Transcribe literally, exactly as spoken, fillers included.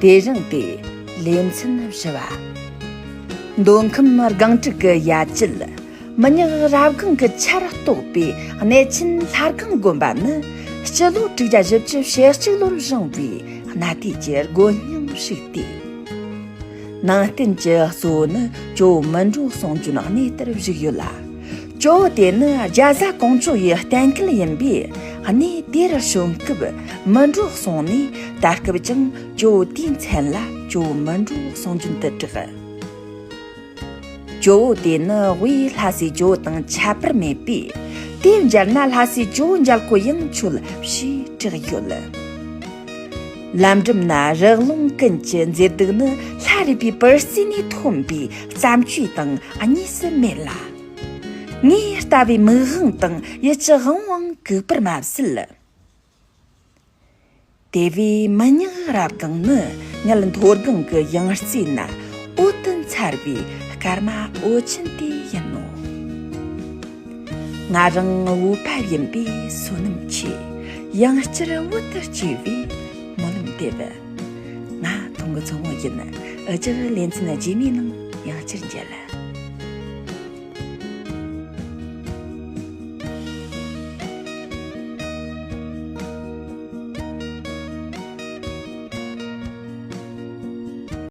དེ་རིང་དེ་ལེ་ཚན་བཞི་བ། མདོ་ཁམས་སྒང་དྲུག་གི་ཡ་བྱད། མི་ཉག་རབ་སྒང་གི་ཆར་གཏོགས་པའི་གནས་ཆེན་ལྷ་སྒང་དགོན་པ་ནི་སྤྱི་ལོ་དྲུག་བརྒྱ་བཞི་བཅུ་ཞེ་གཅིག་ལོར་བཞེངས་པའི་གནའ་དུས་ཀྱི་དགོན་རྙིང་ཞིག་སྟེ། ནང་རྟེན་གྱི་གཙོ་བོ་ནི་ཇོ་བོ་མི་འགྲོ་གསུང་རྒྱུན་གནས་དེར་བཞུགས་ཡོད་ལ། ཇོ་བོ་དེ་ནི་རྒྱ་བཟའ་ཀོང་ཇོ་ཡི་གཏན་ཁེལ་ཡིན་པས། གནས་དེར་བྱོན་སྐབས་མི་འགྲོ་གསུང་ནས། ད་སྐབས་ཀྱང་ཇོ་བོ་དེའི་མཚན་ལ་ཇོ་བོ་མི་འགྲོ་གསུང་རྒྱུན་དུ་གྲགས། ཇོ་བོ་དེ་ནི་དབུས་ལྷ་སའི་ཇོ་བོ་དང་ཁྱད་པར་མེད་པས། དེ་མཇལ་ན་ལྷ་སའི་ཇོ་བོ་མཇལ་དགོས་ཡང་ཆོད་ཞེས་གྲགས་ཡོད། ལམ་འགྲམ་ན་རི་ཀླུང་ཀུན་གྱི་མཛེས་སྡུག་ནི་ལྷ་རིས་པའི་བུ་རྩེ་ནས་ཐོན་པའི་བརྩམས་ཆོས་དང་གཉིས་སུ་མེད་ལ། ངའི་ལྟ་བའི་མིག་དབང་དང་ཡིད་ཀྱི་དབང་བོའང་གུག་པར་མ་ཟད། དེ་བས་མི་ཉག་རབ་སྒང་ནི་མངལ་མཐོ་སྒང་གི་ཡང་རྩེ་ན་འོད་དུ་འཚེར་བའི་སྐར་མ་འོད་ཆེན་དེ་ཡིན་ནོ། ང་རང་བོད་པ་ཡིན་པས་བསོད་ནམས་ཆེ། ཡང་བསྐྱར་བོད་དུ་སྐྱེ་བའི་སྨོན་ལམ་འདེབས། ང་ཐུང་གི་མཚོ་མོ་ཡིན། འུ་ཅག་ལེ་ཚན་རྗེས་མའི་ནང་ཡང་བསྐྱར་མཇལ།